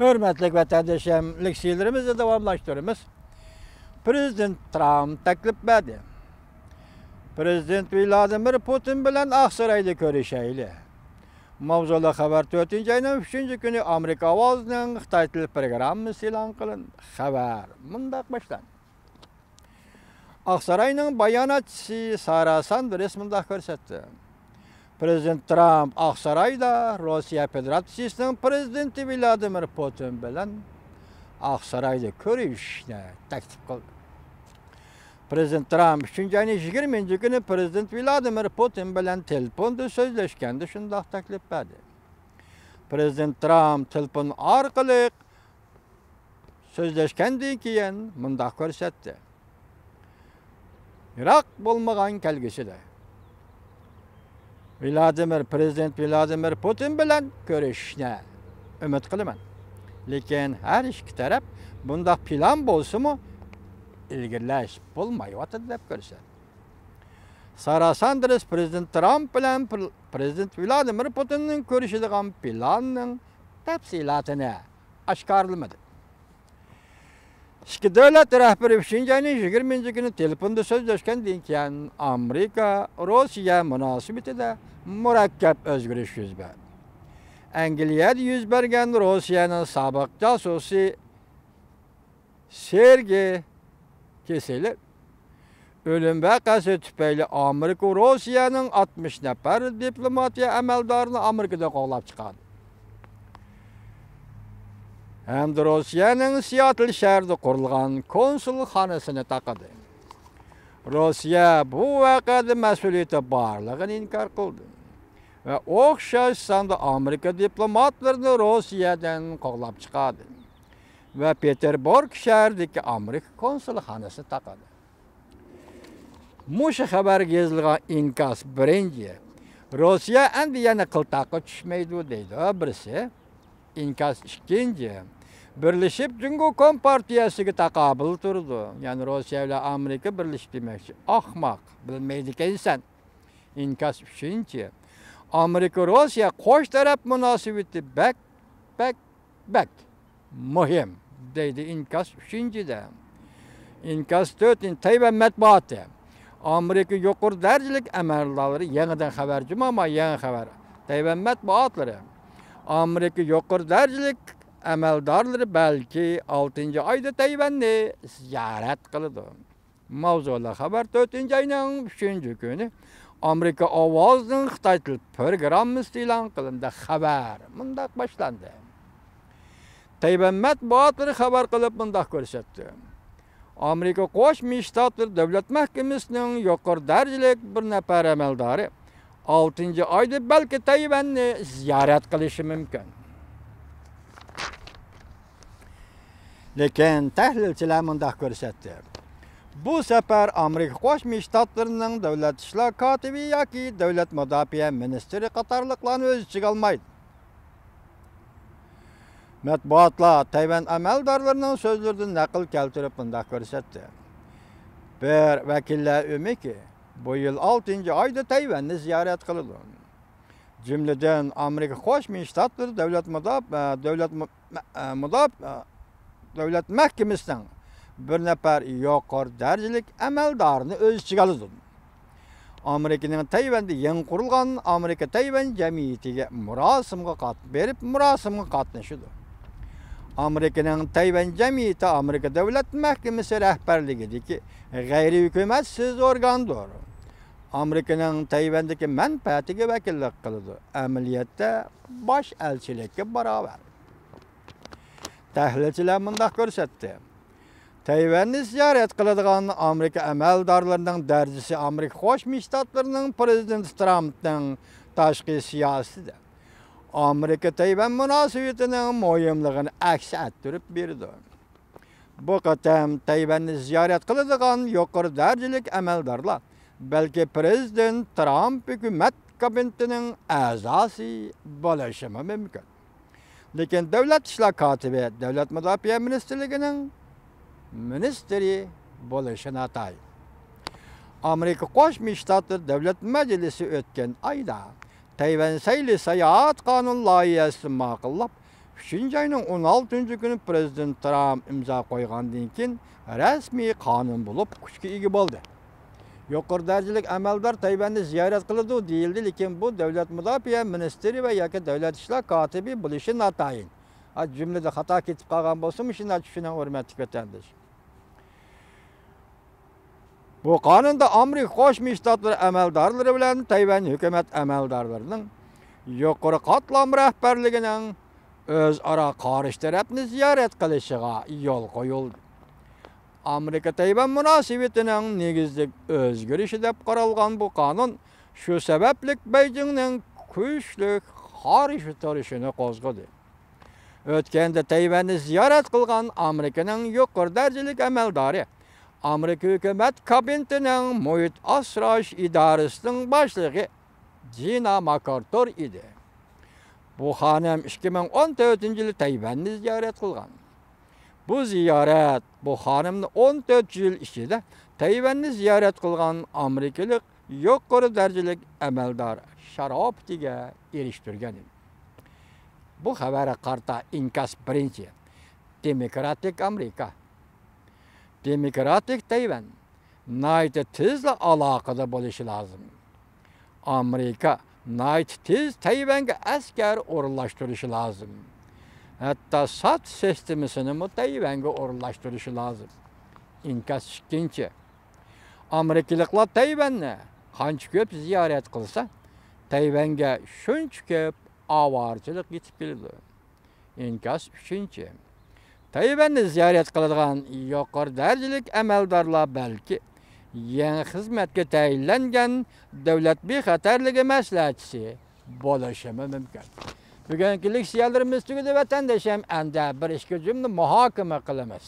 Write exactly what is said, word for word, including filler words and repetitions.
ھۆرمەتلىك ۋەتەنداشلىرىمىز، داۋاملاشتۇرىمىز. پىرېزىدېنت ترامپ تەكلىپ بەردى. پىرېزىدېنت ۋلادىمىر پۇتىن بىلەن ئاقسارايدا كۆرۈشەيلى. ماۋزۇلۇق خەۋەر تۆتىنچى ئاينىڭ ئۈچىنچى كۈنى ئامېرىكا ئاۋازىنىڭ خىتاي تىل پروگراممىسى ئېلان قىلىندى. خەۋەر مۇنداق باشلاندى. ئاقساراينىڭ باياناتچىسى سارا ساندېرس مۇنداق كۆرسەتتى. پىرېزىدېنت ترامپ ئاقسارايدا روسىيە فېدېراتسىيىسىنىڭ پىرېزىدېنتى ۋلادىمىر پۇتىن بىلەن ئاقسارايدا كۆرۈشۈشنى تەكلىپ قىلدى. پىرېزىدېنت ترامپ ئۈچىنچى ئاينىڭ يىگىرمىنچى كۈنى پىرېزىدېنت ۋلادىمىر پۇتىن بىلەن تېلېفوندا سۆزلەشكەندە شۇنداق تەكلىپ بەردى. پىرېزىدېنت ترامپ تېلېفون ئارقىلىق سۆزلەشكەندىن كېيىن مۇنداق كۆرسەتتى. يىراق بولمىغان كەلگۈسىدە ۋلادىمىر، پىرېزىدېنت ۋلادىمىر پۇتىن بىلەن كۆرۈشۈشنى ئۈمىد قىلىمەن. لېكىن ھەر ئىككى تەرەپ بۇنداق پىلان بولسىمۇ ئىلگىرىلەش بولمايۋاتىدۇ دەپ كۆرسەتتى. سارا ساندېرس پىرېزىدېنت ترامپ بىلەن پىر-، پىرېزىدېنت ۋلادىمىر پۇتىننىڭ كۆرۈشىدىغان پىلاننىڭ تەپسىلاتىنى ئاشكارىلىمىدى. ئىككى دۆلەت رەھبىرى ئۈچىنچى ئاينىڭ يىگىرمىنچى كۈنى تېلېفوندا سۆزلەشكەندىن كېيىن، ئامېرىكا روسىيە مۇناسىۋىتىدە مۇرەككەپ ئۆزگىرىش يۈز بەردى. ئەنگلىيەدە يۈز بەرگەن روسىيەنىڭ سابىق جاسۇسى سېرگېي كىسلېر ئۆلۈم ۋەقەسى تۈپەيلى ئامېرىكا روسىيەنىڭ ئاتمىش نەپەر دىپلوماتىيە ئەمەلدارىنى ئامېرىكىدا قوغلاپ چىقاردى ھەمدە روسىيەنىڭ سىياتل شەھىرىدە قۇرۇلغان كونسۇلخانىسىنى تاقىدى. روسىيە بۇ ۋەقەدە مەسئۇلىيىتى بارلىقىنى ئىنكار قىلدى ۋە ئوخشاش ساندا ئامېرىكا دىپلوماتلىرىنى روسىيەدىن قوغلاپ چىقاردى ۋە پېتېربۇرگ شەھىرىدىكى ئامېرىكا كونسۇلخانىسىنى تاقىدى. مۇشۇ خەۋەرگە يېزىلغان ئىنكاس بىرىنچى، روسىيە ئەمدى يەنە قىلتاققا چۈشمەيدۇ دەيدۇ بىرسى. ئىنكاس ئىككىنچى، بىرلىشىپ جۇڭگو كومپارتىيەسىگە تاقابىل تۇرىدۇ. يەنى روسىيە بىلەن ئامېرىكا بىرلىشىپ دېمەكچى. ئاخماق، بىلمەيدىكەنسەن. ئىنكاس ئۈچىنچى، ئامېرىكا روسىيە قوش تەرەپ مۇناسىۋىتى بەك، بەك، بەك مۇھىم، دەيدۇ ئىنكاس ئۈچىنچىدە. ئىنكاس تۆتىنچى، تەيۋەن مەتبۇئاتى. ئامېرىكا يۇقىرى دەرىجىلىك ئەمەلدارلىرى يېڭىدىن خەۋەر جۇماما، يېڭى خەۋەر. تەيۋەن مەتبۇئاتلىرى. ئامېرىكا يۇقىرى دەرىجىلىك ئەمەلدارلىرى بەلكى ئالتىنچى ئايدا تەيۋەننى زىيارەت قىلىدۇ. ماۋزۇلۇق خەۋەر تۆتىنچى ئاينىڭ ئۈچىنچى كۈنى ئامېرىكا ئاۋازىنىڭ خىتاي تىل پروگراممىسىدا ئېلان قىلىندى. خەۋەر مۇنداق باشلاندى. تەيۋەن مەتبۇئاتلىرى خەۋەر قىلىپ مۇنداق كۆرسەتتى. ئامېرىكا قوشما شتاتلىرى دۆلەت مەھكىمىسىنىڭ يۇقىرى دەرىجىلىك بىر نەپەر ئەمەلدارى ئالتىنچى ئايدا بەلكى تەيۋەننى زىيارەت قىلىشى مۇمكىن. لېكىن تەھلىلچىلەر مۇنداق كۆرسەتتى. بۇ سەپەر ئامېرىكا قوشما شتاتلىرىنىڭ دۆلەت ئىشلار كاتىپى ياكى دۆلەت مۇداپىئە مىنىستىرى قاتارلىقلارنى ئۆز ئىچىگە ئالمايدۇ. مەتبۇئاتلار تەيۋەن ئەمەلدارلىرىنىڭ سۆزلىرىدىن نەقىل كەلتۈرۈپ مۇنداق كۆرسەتتى. بىر ۋەكىللەر ئۆمىكى بۇ يىل ئالتىنچى ئايدا تەيۋەننى زىيارەت قىلىدۇ. جۈملىدىن ئامېرىكا قوشما شتاتلىرى دۆلەت مۇداپ-، دۆلەت مۇ-، مە-، مۇداپ-، دۆلەت مەھكىمىسىنىڭ بىر نەپەر يۇقىرى دەرىجىلىك ئەمەلدارىنى ئۆز ئىچىگە ئالىدۇ. ئامېرىكىنىڭ تەيۋەندە يېڭى قۇرۇلغان ئامېرىكا تەيۋەن جەمئىيىتىگە مۇراسىمغا قات-، بېرىپ مۇراسىمغا قاتنىشىدۇ. ئامېرىكىنىڭ تەيۋەن جەمئىيىتى ئامېرىكا دۆلەت مەھكىمىسى رەھبەرلىكىدىكى غەيرىي ھۆكۈمەتسىز ئورگاندۇر. ئامېرىكىنىڭ تەيۋەندىكى مەنپەئەتىگە ۋەكىللىك قىلىدۇ. ئەمەلىيەتتە باش ئەلچىلىككە باراۋەر. تەھلىلچىلەر مۇنداق كۆرسەتتى. تەيۋەننى زىيارەت قىلىدىغان ئامېرىكا ئەمەلدارلىرىنىڭ دەرىجىسى ئامېرىكا قوشما شتاتلىرىنىڭ پىرېزىدېنتى ترامپنىڭ تاشقى سىياسىتىدە ئامېرىكا تەيۋەن مۇناسىۋىتىنىڭ مۇھىملىقىنى ئەكس ئەتتۈرۈپ بېرىدۇ. بۇ قېتىم تەيۋەننى زىيارەت قىلىدىغان يۇقىرى دەرىجىلىك ئەمەلدارلار بەلكى پىرېزىدېنت ترامپ ھۆكۈمەت كابىنېتىنىڭ ئەزاسى بولۇشىمۇ مۇمكىن. لېكىن دۆلەت ئىشلار كاتىپى دۆلەت مۇداپىئە مىنىستىرلىكىنىڭ مىنىستىرى بولۇشى ناتايىن. ئامېرىكا قوشما شتاتلىرى دۆلەت مەجلىسى ئۆتكەن ئايدا تەيۋەن سەيلە ساياھەت قانۇن لايىھەسىنى ماقۇللاپ، ئۈچىنچى ئاينىڭ ئون ئالتىنچى كۈنى پرېزىدېنت ترامپ ئىمزا قويغاندىن كېيىن رەسمىي قانۇن بولۇپ كۈچكە ئىگە بولدى. يۇقىرى دەرىجىلىك ئەمەلدار تەيۋەننى زىيارەت قىلىدۇ دېيىلدى، لېكىن بۇ دۆلەت مۇداپىئە مىنىستىرى ۋە ياكى دۆلەت ئىشلار كاتىپى بولۇشى ناتايىن. ھە، جۈملىدە خاتا كېتىپ قالغان بولسىمۇ، شۇنداق چۈشىنىڭ، ھۆرمەتلىك ۋەتەنداش. بۇ قانۇندا ئامېرىكا قوشما شتاتلىرى ئەمەلدارلىرى بىلەن تەيۋەن ھۆكۈمەت ئەمەلدارلىرىنىڭ يۇقىرى قاتلام رەھبەرلىكىنىڭ ئۆزئارا قارشى تەرەپنى زىيارەت قىلىشىغا يول قويۇلدى. ئامېرىكا تەيۋەن مۇناسىۋىتىنىڭ نېگىزلىك ئۆزگىرىشى دەپ قارالغان بۇ قانۇن شۇ سەۋەبلىك بېيجىڭنىڭ كۈچلۈك قارشى تۇرۇشىنى قوزغىدى. ئۆتكەندە تەيۋەننى زىيارەت قىلغان ئامېرىكىنىڭ يۇقىرى دەرىجىلىك ئەمەلدارى، ئامېرىكا ھۆكۈمەت كابىنېتىنىڭ مۇھىت ئاسراش ئىدارىسىنىڭ باشلىقى جىنا ماكارتۇر ئىدى. بۇ خانىم ئىككى مىڭ ئون تۆتىنچى يىلى تەيۋەننى زىيارەت قىلغان. بۇ زىيارەت بۇ خانىمنى ئون تۆت يىل ئىچىدە تەيۋەننى زىيارەت قىلغان ئامېرىكىلىق يۇقىرى دەرىجىلىك ئەمەلدار شاراپىتىگە ئېرىشتۈرگەن ئىدى. بۇ خەۋەرگە قارىتا ئىنكاس بىرىنچى، دېموكراتىك ئامېرىكا. دېموكراتىك تەيۋەن ناھايىتى تېزلا ئالاقىدە بولۇشى لازىم. ئامېرىكا ناھايىتى تېز تەيۋەنگە ئەسكەر ئورۇنلاشتۇرۇشى لازىم. ھەتتا ساد سىستېمىسىنىمۇ تەيۋەنگە ئورۇنلاشتۇرۇشى لازىم. ئىنكاس ئىككىنچى، ئامېرىكىلىقلار تەيۋەننى قانچە كۆپ زىيارەت قىلسا، تەيۋەنگە شۇنچە كۆپ ئاۋارىچىلىك يېتىپ كېلىدۇ. ئىنكاس ئۈچىنچى، تەيۋەننى زىيارەت قىلىدىغان يۇقىرى دەرىجىلىك ئەمەلدارلار بەلكى يېڭى خىزمەتكە تەيىنلەنگەن دۆلەت بىخەتەرلىكى مەسلىھەتچىسى بولۇشىمۇ مۇمكىن. بۈگۈنكى لېكسىيەلىرىمىز تۈگىدى، ۋەتەندىشىم، ئەمدى بىر ئىككى جۈملە مۇھاكىمە قىلىمىز.